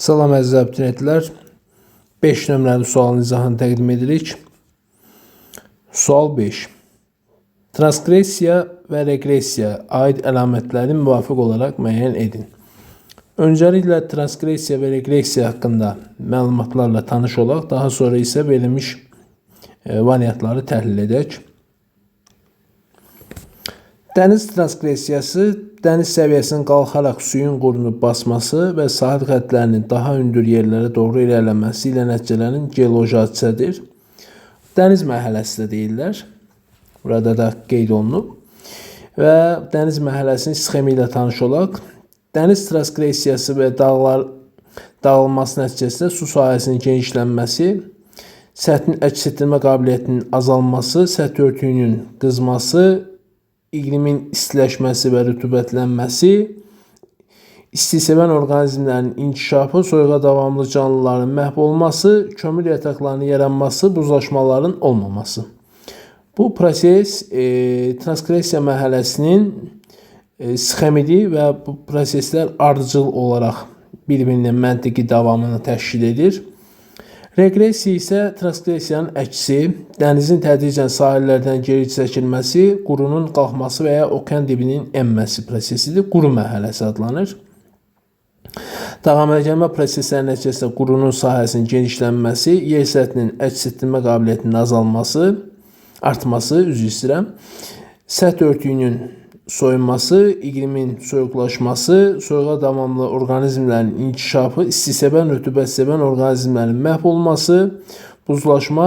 Salam əziz abituriyentlər. 5 nömrəli sualın izahını təqdim edirik. Sual 5. Transgressiya və reqressiya aid əlamətləri müvafiq olaraq müəyyən edin. Öncəliklə transgressiya və reqressiya haqqında məlumatlarla tanış olaq, daha sonra isə verilmiş variantları təhlil edək. Dəniz transgressiyası dəniz səviyyəsinin qalxaraq suyun qurunu basması və sahil xəttlərinin daha hündür yerlərə doğru irəliləməsi ilə nəticələnən geoloji hadisədir. Dəniz mərhələsi də deyirlər. Burada da qeyd olunub. Və dəniz mərhələsinin sxemi ilə tanış olaq. Dəniz transgressiyası və dağlar dağılması nəticəsində su sahəsinin genişlənməsi, səthin əks etdirmə qabiliyyətinin azalması, səth örtüyünün qızması, iqlimin istiləşməsi və rütubətlənməsi, istisevən orqanizmlərin inkişafı, soyuğa davamlı canlıların məhv olması, kömür yataqlarının yaranması, buzlaşmaların olmaması. Bu proses transgressiya mərhələsinin sxemidir və bu proseslər ardıcıl olaraq bir-birinin məntiqi davamını təşkil edir. Reqressiya isə transgressiyanın əksi, dənizin tədricən sahillərdən geri çəkilməsi, qurunun qalxması və ya okean dibinin enməsi prosesidir. Quru mərhələsi adlanır. Dağılma prosesləri nəticəsində qurunun sahəsinin genişlənməsi, yer səthinin əks etdirmə qabiliyyətinin azalması, artması, üzr istəyirəm, səth örtüyünün soyunması, iqlimin soyuqlaşması, soyuğa davamlı orqanizmlərin inkişafı, istisevən, rütubətsevən orqanizmlərin məhv olması, buzlaşma,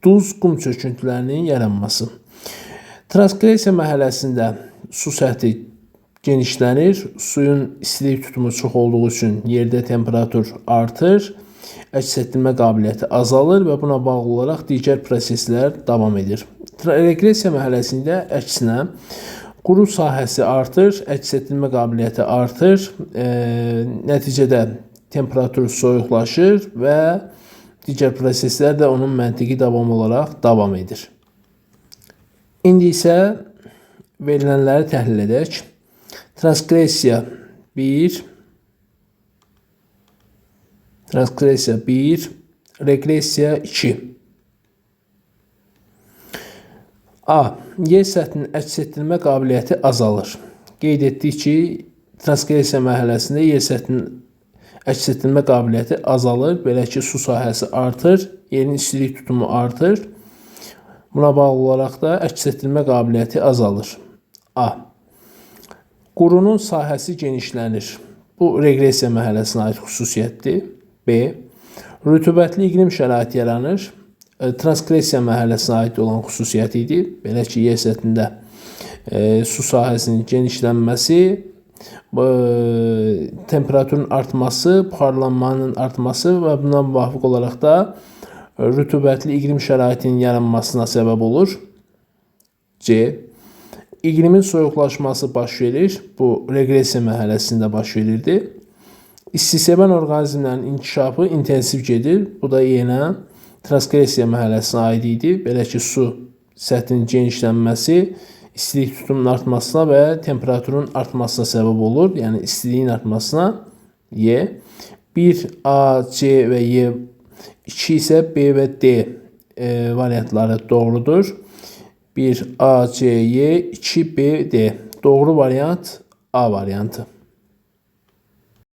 duz, qum çöküntülərinin yaranması. Transgressiya mərhələsində su səthi genişlənir, suyun istilik tutumu çox olduğu üçün yerdə temperatur artır, əks etdirmə qabiliyyəti azalır və buna bağlı olaraq digər proseslər davam edir. Reqressiya mərhələsində əksinə quru sahəsi artır, əks etdirmə qabiliyyəti artır, nəticədə temperatur soyuqlaşır və digər proseslər də onun məntiqi davamı olaraq davam edir. İndi isə verilənləri təhlil edək. Transgressiya 1, transgressiya 1, reqressiya 2. A. Yer səthinin əks etdirmə qabiliyyəti azalır. Qeyd etdik ki, transgressiya mərhələsində yer səthinin əks etdirmə qabiliyyəti azalır. Belə ki, su sahəsi artır, yerin istilik tutumu artır. Buna bağlı olaraq da əks etdirmə qabiliyyəti azalır. A. Qurunun sahəsi genişlənir. Bu, reqressiya mərhələsinə aid xüsusiyyətdir. B. Rütubətli iqlim şəraiti yaranır. Transgressiya mərhələsinə aid olan xüsusiyyət idi. Belə ki, yer səthində su sahəsinin genişlənməsi, temperaturun artması, buxarlanmanın artması və buna müvafiq olaraq da rütubətli iqlim şəraitinin yaranmasına səbəb olur. C. İqlimin soyuqlaşması baş verir. Bu, reqressiya mərhələsində baş verirdi. İstisevən orqanizmlərin inkişafı intensiv gedir. Bu da yenə transgressiya mərhələsinə aid idi. Belə ki, su səthinin genişlənməsi istilik tutumunun artmasına və temperaturun artmasına səbəb olur. Yəni istiliyin artmasına. Y. 1, A, C və Y. 2 isə B və D variantları doğrudur. 1, A, C, Y, 2, B, D. Doğru variant A variantı.